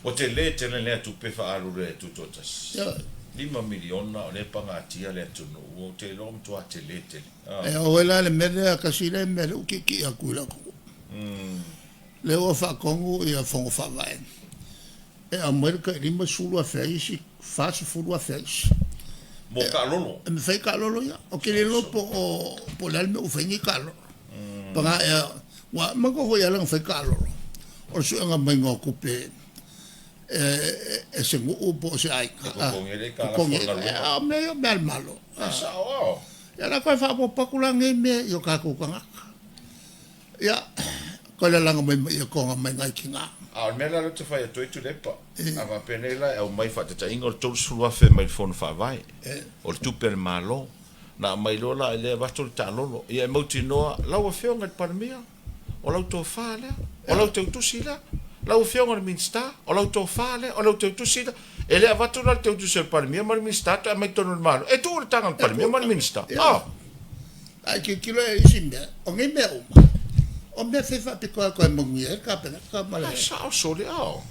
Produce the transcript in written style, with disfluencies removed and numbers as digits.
Ua tele tele lea tupe faaalu i le tutoatasi. Ioe. $5 miliona o lea e pagatia le atunuu, ou te iloa ua matua tele tele. E oo ai la le mea lea, tasi lea mea lea ua tietie atu i le atunuu. Lea ua faatonu ia Fono Faavae e aumai le tai 50,000 a isi, 40,000 a isi. Mo taalolo. E mafai taalolo ia. Ou te le iloa po o po o le a le mea ua fai ai nei taalolo. Paga ea, ua manatua foi e ala ona fai taalolo, o le suega maiga o tupe e se nuu po o se aiga. E totogi ai le aitalafu a le galuega. A o mea ia o mea a le Malo. E sao ao. Ia o le a toe faaopoopo atu la nei mea i o tatou tagata. Ia, toe lalaga mai ma ia toga mai nai tina. A o le mea la lea ou te fai atu ai Tuilaepa, a faapea nei la e aumai faataitaiga o le $30,000 mai le Fono Faavae, o le tupe a le Malo, ona aumai loa la lea avatu le taalolo, ia e mautinoa lau Afioga i le Palemia, o lau tofa lea, o lau teutusi lea, lau Afioga i le Minisita, o lau tofa lea, o lau teutusi lea. E le avatu la le teutusi a le Palemia ma le Minisita toe aumai i totonu o le Malo, e tuu i le taga a le Palemia ma le Minisita. Ah! Ae tilotilo i isi mea, o nei mea uma, o mea fai faapitoa e toe manuia ai le Kapeneta ma le... Sao sole, ao.